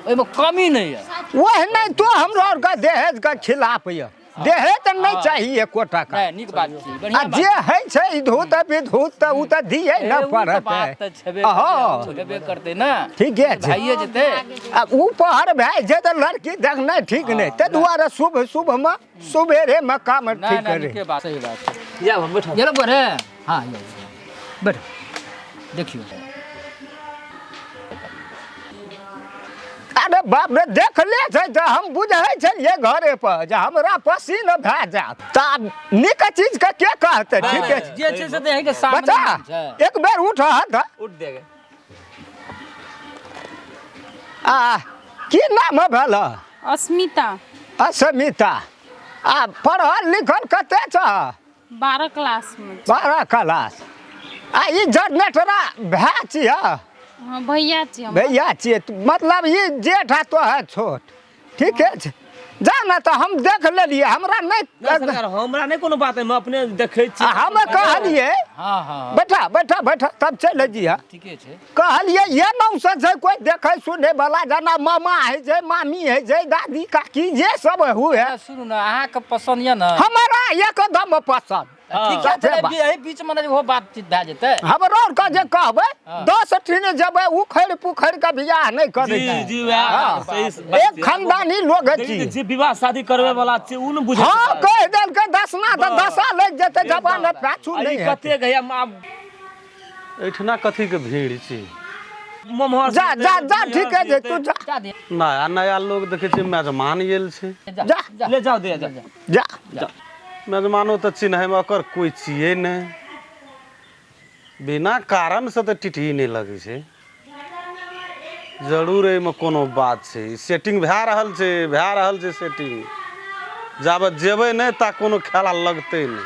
Speaker 3: ओहिमे कमी नहि यऽ।
Speaker 6: ओह नहि तो हमरो आरके दहेजके खिलाफ यऽ। देहे तऽ नहि चाही एको टाका।
Speaker 3: नहि, नीक बात छी,
Speaker 6: आ
Speaker 3: बढ़िआँ बात।
Speaker 6: जे होइ छै इधूत विधूत तऽ ओ तऽ दिए
Speaker 3: ए,
Speaker 6: ने
Speaker 3: उ तऽ
Speaker 6: पड़त।
Speaker 3: बात तऽ छेबे
Speaker 6: हँ।
Speaker 3: करतै, हेबे करतै ने।
Speaker 6: ठीके छै।
Speaker 3: भाइये जेतै।
Speaker 6: आ ओ पहर भए जाइ छै तऽ लड़की देखनाइ ठीक नहि, ताहि दुआरे शुभ शुभमे सुबेरेमे काम
Speaker 3: नहि
Speaker 6: ठीक
Speaker 3: नहि
Speaker 6: करै।
Speaker 3: नीके बात, सही बात छै।
Speaker 2: जाउ बैठो।
Speaker 3: गेलो बरे। हाँ, यो, यो। बैठो, देखियौ।
Speaker 6: अरे बाप रे, देखले छै तऽ हम बुझै छलियै घरे पर जे हमरा पसीन भए जायत, तऽ आब नीक चीजके के कहतै? ठीके छै।
Speaker 3: जे छै से तऽ अहींके सामने
Speaker 6: बच्चा
Speaker 3: छै।
Speaker 6: एक बेर उठ तऽ
Speaker 2: उठ देगे।
Speaker 6: आ की नाम भेल?
Speaker 1: अस्मिता।
Speaker 6: अस्मिता। आ पढ़ल लिखल कते छह?
Speaker 1: 12 क्लासमे।
Speaker 6: 12 क्लास। आ ई जनरेटरा भए छियै?
Speaker 1: हाँ, भैया छी हम।
Speaker 6: भैया छियै, मतलब ई जेठ आ तो है छोट। ठीके छै, जा ने तऽ हम देख लेलियै, हमरा
Speaker 2: नहि
Speaker 6: नहि
Speaker 2: सरकार, हमरा नहि कोनो बात है, हम अपने देखै छी।
Speaker 6: आ हम कहलियै।
Speaker 3: हाँ हाँ।
Speaker 6: बैठा बैठा बैठा, तब चलि जइहे।
Speaker 3: ठीके छै।
Speaker 6: कहलियै ये नौसँ छै कोइ देखै सुनै वाला, जेना मामा होइ छै, मामी होइ छै, दादी काकी जे सब हुए।
Speaker 3: ए, सुनू ने, अहाँके पसन्द यऽ ने?
Speaker 6: हमरा एकदम पसन्द।
Speaker 3: ठीके छै।
Speaker 6: साफे बात।
Speaker 3: एहि बीचमे ने ओहो बातचीत भए जेतै।
Speaker 6: हमरो आरके जे कहबै
Speaker 3: हाँ।
Speaker 6: 10 ठिन जेबै उखड़ि पुखड़ि के बियाह नहि करै
Speaker 2: जी
Speaker 6: छै।
Speaker 2: जी, वएह
Speaker 6: हाँ।
Speaker 2: सही बात
Speaker 6: एक
Speaker 2: छै।
Speaker 6: खानदानी लोग
Speaker 2: देखी
Speaker 6: छी।
Speaker 2: तऽ जे विवाह शादी करबै वाला छै उ ने बुझै
Speaker 6: हाँ,
Speaker 2: छै।
Speaker 6: कहि देलकै दसना तऽ दशा लागि जेतै, जवान पाछू
Speaker 2: आ ई
Speaker 6: नहि हेतै।
Speaker 2: कते गया आब।
Speaker 4: एहिठिना कथीके भीड़ छी?
Speaker 2: ममहर
Speaker 6: जा जा जा, ठीके छै, तू जा।
Speaker 3: जा दे।
Speaker 4: नया नया लोग देखै छियै, मेजमान आयल छै।
Speaker 3: जा।
Speaker 6: जा।
Speaker 3: जा।
Speaker 2: ले जाओ दे जा।
Speaker 6: जा।
Speaker 4: मेजमानो तऽ चिन्हैमे ओकर कोइ छियै नहि। बिना कारणसँ तऽ टिटही नहि लगै छै, जरूर एहिमे कोनो बात छै। सेटिंग भए रहल छै, भए रहल छै सेटिंग। जाबत जेबै नहि ता कोनो खेला लगतै नहि।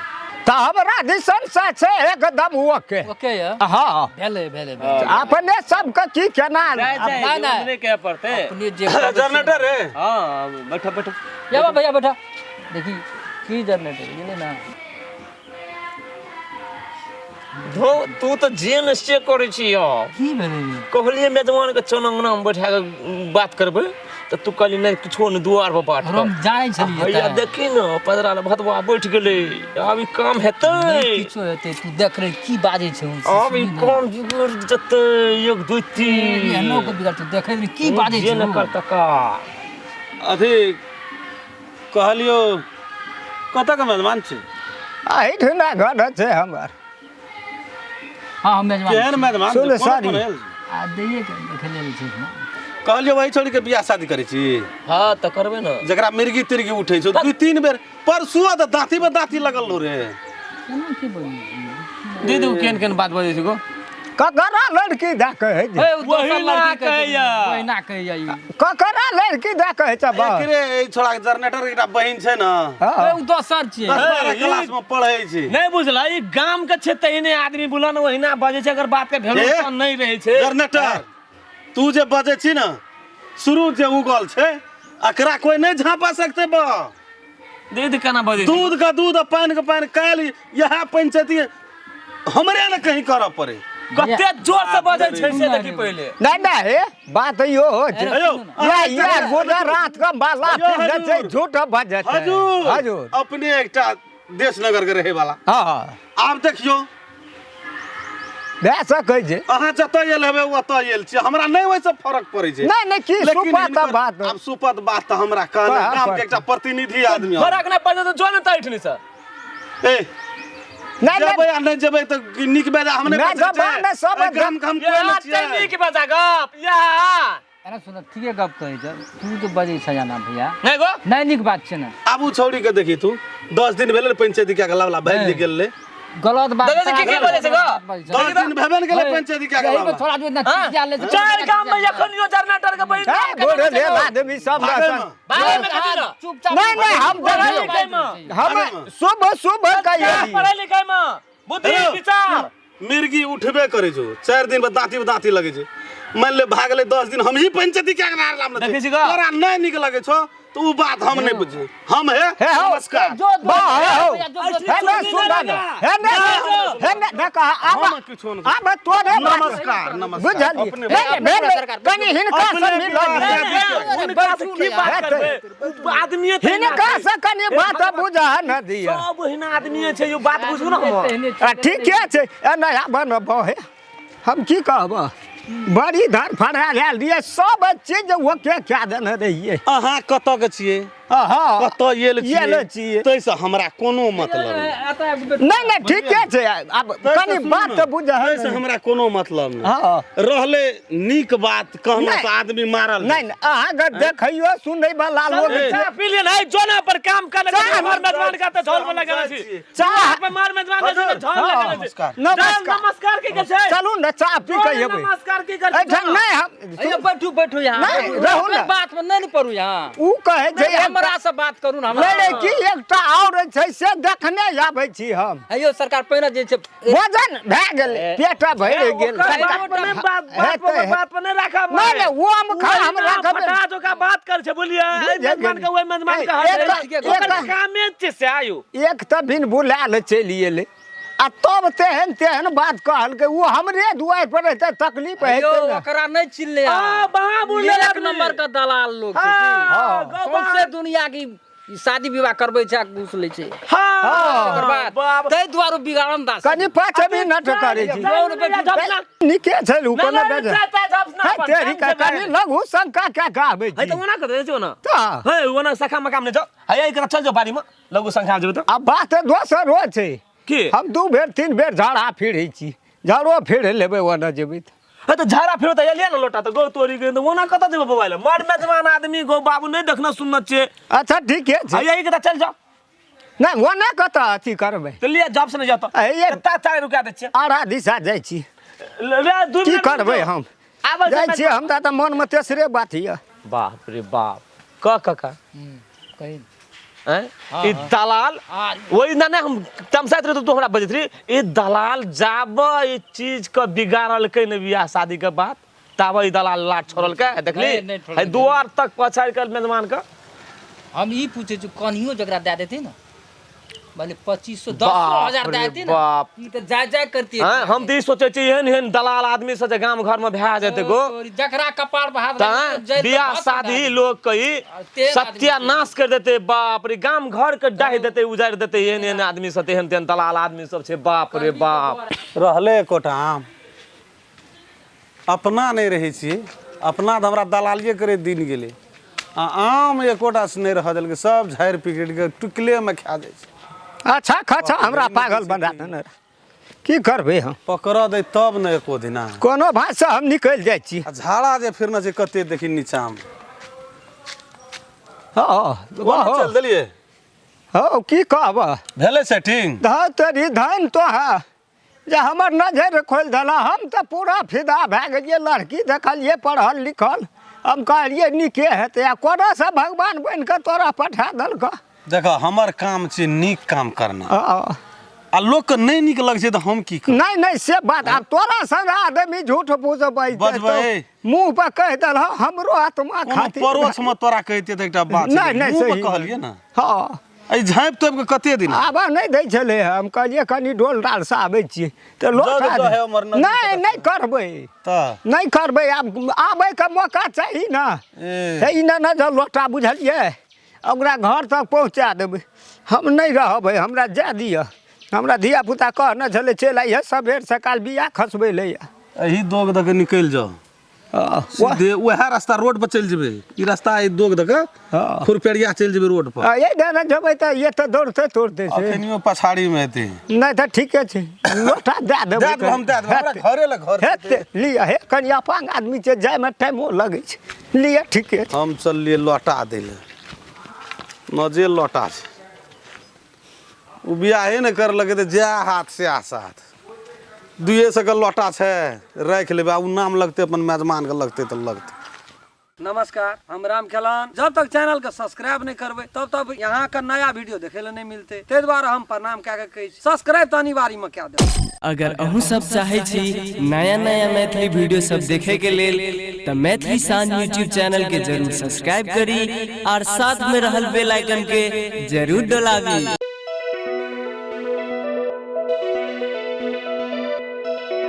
Speaker 6: तऽ हमरा दिसन से छै एकदम ओके।
Speaker 3: ओके यऽ।
Speaker 6: हाँ।
Speaker 3: भेलै भेलै भेलै।
Speaker 6: अपने सबके की केना
Speaker 2: जाय जाय।
Speaker 3: नहि, नहि।
Speaker 2: नहि कहै पड़तै।
Speaker 3: अपने जे कहबै से-
Speaker 4: जनरेटर रे।
Speaker 2: हाँ, बैठो बैठो।
Speaker 3: या भैया बैठा, देखी की जनरेटर गेलै ने।
Speaker 2: धो, तू तऽ जे ने से करै छी यौ।
Speaker 3: की भेलै?
Speaker 2: कहलियै मेजबान के चल अंगना मे बैठा के बात करबै तऽ तू कहली नहि, किछो नहि, दुआर पर बात कर।
Speaker 3: हम जानै छलियै।
Speaker 2: भैया
Speaker 3: तऽ।
Speaker 2: देखी ने, पदरा लए भदवा बैठ गेलै, आब ई काम हेतै?
Speaker 3: नहि किछो हेतै, तू देख रे की बाजै छै उ से।
Speaker 2: आब ई
Speaker 3: सुनही ने।
Speaker 2: काम बिगड़ जेतै, एक दू तीन।
Speaker 3: एहनो के बिगड़तै, देखै रही की बाजै
Speaker 2: जे
Speaker 3: छै
Speaker 2: ने
Speaker 3: उ।
Speaker 2: करतै का।
Speaker 4: अथी कहलियौ, कतऽके मेजमान छी?
Speaker 6: एहिठिना घर छै हमर।
Speaker 3: हाँ, हम मेजबान
Speaker 4: केहन
Speaker 3: छी।
Speaker 4: मेजमान
Speaker 6: सुन,
Speaker 4: छै? कोना
Speaker 6: सॉरी।
Speaker 4: कोना आयल छै?
Speaker 3: आ दैये के देखै लेल छै ने।
Speaker 4: कहलियौ वही छोड़ी के बियाह शादी करै छी?
Speaker 2: हाँ तऽ करबै ने।
Speaker 4: जकरा मिर्गी तिर्गी उठै छै, दू तीन बेर परसुआ तऽ दाँती पर दाँती लगल रहो रे।
Speaker 3: केना की बजै?
Speaker 2: दीदी, उ केहन केहन बात बजै छै गो?
Speaker 6: ककरा लड़की दए कहै छै?
Speaker 3: हे, उ दोसर
Speaker 2: वही ना
Speaker 3: लड़की कहै छै,
Speaker 2: कहैया।
Speaker 3: वही ना कहैया ई।
Speaker 6: ककरा लड़की दए कहै छै बा?
Speaker 4: एकरे एहि छोड़ा के जनरेटर के एकटा बहिन छै ने।
Speaker 6: हाँ।
Speaker 3: हे, उ दोसर छियै।
Speaker 4: 10-12 क्लास में पढ़ै छै।
Speaker 2: नहि बुझल, ई गाम के छै तहिने आदमी बुलन ओहिना बजै छै, अगर बात के भेलू
Speaker 4: ए?
Speaker 2: नहि रहै छै।
Speaker 4: जनरेटर, तू जे बजै छी ने, शुरू जे उगल छै एकरा कोई नहि झाँपा सकते बा।
Speaker 2: दीदी केना बजै छै?
Speaker 4: दूध का दूध आ पानि के पानि। काल्हि इएह पंचायती हमरे ने कहीं करऽ पड़े।
Speaker 2: कते जोर से बजै छै से देखी पहिले।
Speaker 6: नहि नहि, हे बात इहो हो छै।
Speaker 4: हेयौ,
Speaker 6: या या गोटा रात के बाला
Speaker 4: हेयौ,
Speaker 6: फिर छै।
Speaker 4: हजूर।
Speaker 6: झूठ बजै छै।
Speaker 4: हजूर।
Speaker 6: हजूर।
Speaker 4: अपने एकटा देशनगर के रहे वाला।
Speaker 6: हाँ।
Speaker 4: आब देखियौ।
Speaker 6: भए सकै छै।
Speaker 4: अहाँ जतऽ आयल हेबै ओतऽ आयल छियै, हमरा नहि ओहिसँ फरक पड़ै छै।
Speaker 6: नहि नहि, की
Speaker 4: लेकिन
Speaker 6: सुपत
Speaker 4: हिनकर-
Speaker 6: बात।
Speaker 4: आब सुपत बात तऽ हमरा कहने
Speaker 6: कहऽ
Speaker 4: गाम के
Speaker 6: पड़तै।
Speaker 4: एकटा प्रतिनिधि आदमी हम।
Speaker 2: फरक नहि पड़तै तऽ जो ने तऽ एहिठिन से।
Speaker 4: ए,
Speaker 6: नहि
Speaker 4: जेबै
Speaker 6: नहि
Speaker 4: आ नहि जेबै तऽ नीक बेजा हम नहि
Speaker 6: नहि,
Speaker 4: बजै
Speaker 6: जबान
Speaker 4: छै।
Speaker 6: नहि, सब
Speaker 4: एहि गाम के हम कोइ नहि छियै।
Speaker 2: नीक बजा गप या।
Speaker 3: अरे सुन, ठीके गप कहै छै, तू तऽ बजै छै जाना भैया।
Speaker 2: नहि गो।
Speaker 3: नहि, नीक बात छै ने।
Speaker 4: आब उ छौड़ी के देखी तू, 10 दिन भेलै ने पंचायती कए के लावला भागि जे गेल रे।
Speaker 3: गलत बात।
Speaker 2: दादा जी, की की बजै छै गो?
Speaker 4: 10 दिन भेबे ने गेलै पंचायती कए के
Speaker 3: एहिमे
Speaker 4: लावला।
Speaker 3: थोड़ा जो इतना चिचिया ले।
Speaker 2: चारि गाम में एखनियो जनरेटर के बहिन
Speaker 6: हे, गोरे लेल आदमी सब
Speaker 4: भागैमे।
Speaker 2: भागैमे कथी ने?
Speaker 3: चुपचाप।
Speaker 6: नहि नहि, हम
Speaker 2: पढ़ाई
Speaker 6: देखियौ
Speaker 2: लिखाई में
Speaker 6: हम शुभ शुभ कहियै।
Speaker 2: पढ़ाई लिखाई में बुद्धि
Speaker 4: हेलो,
Speaker 2: विचार।
Speaker 4: मिर्गी उठबे करै छौ, 4 दिन पर दाँती पर दाँती लगै छै। मानि ले भागलै 10 दिन, हमही पंचायती कए के लावला
Speaker 2: देखै छी गो?
Speaker 4: तोरा नहि नीक लगै छौ तऽ ओ बात हम नहि बुझै हम हे
Speaker 6: हे हौ।
Speaker 4: नमस्कार
Speaker 3: जो जो
Speaker 6: वाह, हे हौ।
Speaker 3: भैया, जो जो
Speaker 6: हे नहि सुन ने हे नहि हे नहि देख आब
Speaker 4: हम किछो नहि
Speaker 6: आब तोरे बात-
Speaker 4: नमस्कार, नमस्कार।
Speaker 6: बुझलियै
Speaker 4: अपने
Speaker 6: नहि,
Speaker 3: अपने
Speaker 6: नहि,
Speaker 3: सरकार,
Speaker 6: कनि हिनका
Speaker 4: अपने
Speaker 6: से मिलल
Speaker 4: विवाह
Speaker 6: नहि।
Speaker 2: हुनका से की बात
Speaker 6: हेतै।
Speaker 2: करबै उ आदमीये तऽ
Speaker 6: हिनका से कनि बात बुझा न दिअ
Speaker 2: सब ओहिना आदमीये छै यो बात बुझू ने हमर
Speaker 6: आ ठीके छै ए नहि आब न बहे हम की कहब बड़ी धर फड़ा आयल रहियै सब चीज ओके कए देने रहियै
Speaker 4: अहाँ कतऽ के छियै
Speaker 6: हँ
Speaker 4: कतऽ एल
Speaker 6: एल छियै।
Speaker 4: ताहिसँ हमरा कोनो मतलब नहि
Speaker 6: नहि नहि ठीके छै आब
Speaker 4: ताहिसँ
Speaker 6: कनि
Speaker 4: सुनू
Speaker 6: बात
Speaker 4: ने,
Speaker 6: तऽ बुझ
Speaker 4: ताहिसँ हमरा कोनो मतलब नहि
Speaker 6: हँ
Speaker 4: रहलै नीक बात कहना
Speaker 6: नहि।
Speaker 4: तऽ आदमी मारल
Speaker 6: नहि नहि अहाँके देखैयो सुनै वाला लोग
Speaker 4: ए,
Speaker 6: छै।
Speaker 2: चाह पी लिअ ने जोना पर काम कर
Speaker 6: चाह
Speaker 2: मार मेजबान का तऽ झोल में लगल छी
Speaker 6: चाह
Speaker 2: पर मार मेजबान के झोल
Speaker 6: हँ,
Speaker 2: लगल छी
Speaker 4: नमस्कार।
Speaker 6: नमस्कार
Speaker 2: नमस्कार की कर छै
Speaker 6: चलू ने चाह पी के एबै
Speaker 2: नमस्कार की कर
Speaker 6: एहिठाम नहि हम
Speaker 3: अइयो बैठू बैठू यहाँ
Speaker 6: नहि,
Speaker 3: बैठू।
Speaker 6: रहू ने।
Speaker 3: बात में नहीं ने पड़ू यहाँ
Speaker 6: उ कहै छै
Speaker 3: नहीं, हमरा से बात करू ने हमरा
Speaker 6: नहि नहि की एकटा आओर छै से देखने आबै छी हम
Speaker 3: अइयो सरकार पहिने जे छै
Speaker 6: भोजन भए गेलै पेट भरि गेल
Speaker 2: बात पर नहि बात
Speaker 6: हेतै,
Speaker 2: पर बात पर नहि राखब
Speaker 6: नहि, नहि, ओ हम खा- हम राखब नहि।
Speaker 2: फटा जोका बात कर छै बोलिए एहि मेजबान के ओहि मेजबान के हट ओकर कामे छै से आयु
Speaker 6: एक तऽ बिन बुलायल चलि एलै आ तब तेहन तेहन बात कहलकै ओ हमरे दुआरि पर रहतै तकलीफ
Speaker 3: अइयो
Speaker 6: हेतै ने
Speaker 3: ओकरा नहीं चिल्ले
Speaker 2: आ, बाबू ले
Speaker 3: एक
Speaker 2: आदमी।
Speaker 3: नंबर के दलाल लोग छै
Speaker 2: हाँ,
Speaker 3: जी। सौंसे दुनिया की ई शादी विवाह करबै छै आ घूस लै छै
Speaker 2: हाँ
Speaker 3: एकर बाद
Speaker 2: बाप
Speaker 3: ताहि दुआरे बिगाड़न दास
Speaker 6: कनि 5 मिनट करै छी
Speaker 2: नहीं
Speaker 6: नीके छै उ कोनो
Speaker 2: नहीं
Speaker 6: बेज
Speaker 2: चाय ताय झपसना
Speaker 6: है तेरी का कनि लघु शंका क्या कहबै
Speaker 2: है
Speaker 6: छी
Speaker 2: त ओना कर दे छौ ना
Speaker 6: तऽ
Speaker 2: है ओना सखा मकाम नहि जाओ है एकरा चल जाओ बाड़ी में लघु शंखा जेबै तऽ
Speaker 6: आ बात दोसर हो छै
Speaker 2: की
Speaker 6: हम 2 बेर 3 बेर झाड़ा फिरै छी झाड़ो फिर लेबै ओना जेबै तऽ
Speaker 2: है तऽ झाड़ा फिरो तऽ एलियै ने लोटा तऽ गौ तोरी गेल तऽ ओना कतऽ जेबै बौआ लए मर मेजबान आदमी गौ बाबू नहि देखना सुनना छियै
Speaker 6: अच्छा ठीके छै
Speaker 2: है एकरा चल जाओ
Speaker 6: नहि ओना कतऽ अथी करबै
Speaker 2: तऽ लिअ जॉब से नहि जाओ तऽ
Speaker 6: है
Speaker 2: कत्ता चाय रुका दै छियै
Speaker 6: आरा दिशा जाइ छी
Speaker 2: रे दू
Speaker 6: की
Speaker 2: मिनट
Speaker 6: करबै
Speaker 2: रुकि जाउ।
Speaker 6: हम
Speaker 2: आबै
Speaker 6: जाइ छियै हमरा तऽ मनमे तेसरे बात यऽ
Speaker 2: बाप रे बाप कह काका
Speaker 3: कही
Speaker 2: आँय? ई दलाल ओहि ना हम तमसाइत रही तू हमरा बजैत रही ई दलाल जाब ई चीज के बिगाड़लकै ने बियाह शादी के बात ताब ई दलाल लाट छोड़लकै देखली
Speaker 3: नहि, नहि छोड़लकै।
Speaker 2: है दुआर तक पछाड़ि के मेजबान के
Speaker 3: हम ई पूछै छी कनियो जकरा दए देतै ने भले 2500 दस
Speaker 2: बाप
Speaker 3: हजार
Speaker 2: रे
Speaker 3: दए देतै ने
Speaker 2: बाप।
Speaker 3: ई तऽ जाय जाय करतियै
Speaker 2: आँय, हम तऽ ई सोचै छी एहन एहन दलाल आदमी सब जे गाम घर में भए जेतै गो
Speaker 3: जकरा कपार पर हाथ
Speaker 2: तैं
Speaker 3: लगतै, जेल तऽ
Speaker 2: बियाह
Speaker 3: भस्म
Speaker 2: शादी
Speaker 3: भए जेतै।
Speaker 2: लोग के ई
Speaker 3: तेहन आदमी
Speaker 2: सत्यानाश कर देते बाप रे गाम घर के डाहि देते उजाड़ि देते एहन एहन आदमी सब तेहन तेहन दलाल आदमी सब छै बाप रे बाप
Speaker 4: रहलै एकोटा आम अपना नहि रहै छियै अपना तऽ हमरा दलालिए करैत दिन गेलै आ आम एकोटा से नहि रहऽ देलकै सब झाड़ि पिकड़ि कऽ टुकलेमे खा जाइ छै
Speaker 6: अच्छा खचा हमरा पागल बना देने रहै। की करबै हम
Speaker 4: पकड़ऽ दै तब ने एको दिना
Speaker 6: कोनो भाषा हम निकलि जाइ छी
Speaker 4: आ झाड़ा जे फिरने छै कते देखी नीचामे
Speaker 6: हँ
Speaker 4: कोना चलि देलियै
Speaker 6: हँ की कहब
Speaker 4: भेलै सेटिंग
Speaker 6: धन तोरी धन तो है जे हमर नजरि खोलि देला हम तऽ पूरा फिदा भए गेलियै लड़की देखलियै पढ़ल लिखल हम कहलियै नीके हेतै आ कोना से भगवान बनि कऽ तोरा पठा देलकऽ
Speaker 4: देख हमर काम छै नीक काम करना
Speaker 6: हँ।
Speaker 4: आ लोकके नहि नीक लगै छै तऽ हम की करू
Speaker 6: नहि नहि से बात आब तोरा संग आदमी झूठ फूस बजतै
Speaker 4: बजबै।
Speaker 6: मुँह पर कहि देलह हमरो आत्मा
Speaker 4: कोनो
Speaker 6: खातिर
Speaker 4: परोक्षमे तोरा कहितियै तऽ एकटा बात
Speaker 6: नहि नहि
Speaker 4: मुँह पर
Speaker 6: सही
Speaker 4: कहलियै ने
Speaker 6: हँ
Speaker 4: एहि झाँपि तोपि कऽ कते दिन
Speaker 6: आब नहि दै छलै हम कहलियै कनि डोल डालसँ आबै छियै तऽ
Speaker 4: जग
Speaker 6: लोटा
Speaker 4: जो है हमर नजर
Speaker 6: नहि नहि करबै
Speaker 4: तऽ
Speaker 6: नहि करबै आब आबैके मौका चाही ने
Speaker 4: ए।
Speaker 6: तऽ ई ने जे लोटा बुझलियै ओकरा घर तक पहुँचा देबै हम नहि रहबै हमरा जाय दिअ हमरा धियापुता कहने छलै चलि अइहे सबेर सकाल बिया खसबै लए
Speaker 4: एहि दोग दऽ कऽ निकलि जाउ सीधे वएह रास्ता रोड पर चलि जेबै ई रास्ता एहि दोग दऽ कऽ
Speaker 6: हँ।
Speaker 4: खुरपेरिया चलि जेबै रोड पर
Speaker 6: एहि दने जेबै तऽ ये तऽ दौड़ते तोड़ते छै
Speaker 4: अखनियो पछाड़ी मे हेतै
Speaker 6: नहि तऽ ठीके छै लोटा दए देबै
Speaker 4: दए देबै हम दए देबै हमरा घरे लग घर छै।
Speaker 6: हेतै लिअ हे कनि अपांग आदमी छै जायमे टाइमो लगै छै लिअ ठीके छै
Speaker 4: हम चललियै लोटा दै लए नजे लोटा छै ओ बियाहे नहि करलकै तऽ जएह हाथ सएह साथ दुइए सएके लोटा छै राखि लेबै आ ओ नाम लगतै अपन मेजबानके लगतै तऽ लगतै।
Speaker 7: नमस्कार, हम राम खेलान। जब तक चैनल के सब्सक्राइब नहीं करबै तब तक यहाँ के नया वीडियो देखे ले नहीं मिलते, ताहि दुआरे हम प्रणाम कए के कहै छी सब्सक्राइब तऽ अनिवार्य में कए देब।
Speaker 8: अगर अहूँ सब चाहै छी नया नया मैथिली वीडियो सब देखे के लेल तऽ मैथिली शान यूट्यूब चैनल के जरूर सब्सक्राइब करी और साथ में रहल बेल आइकन के जरूर डोलाबी।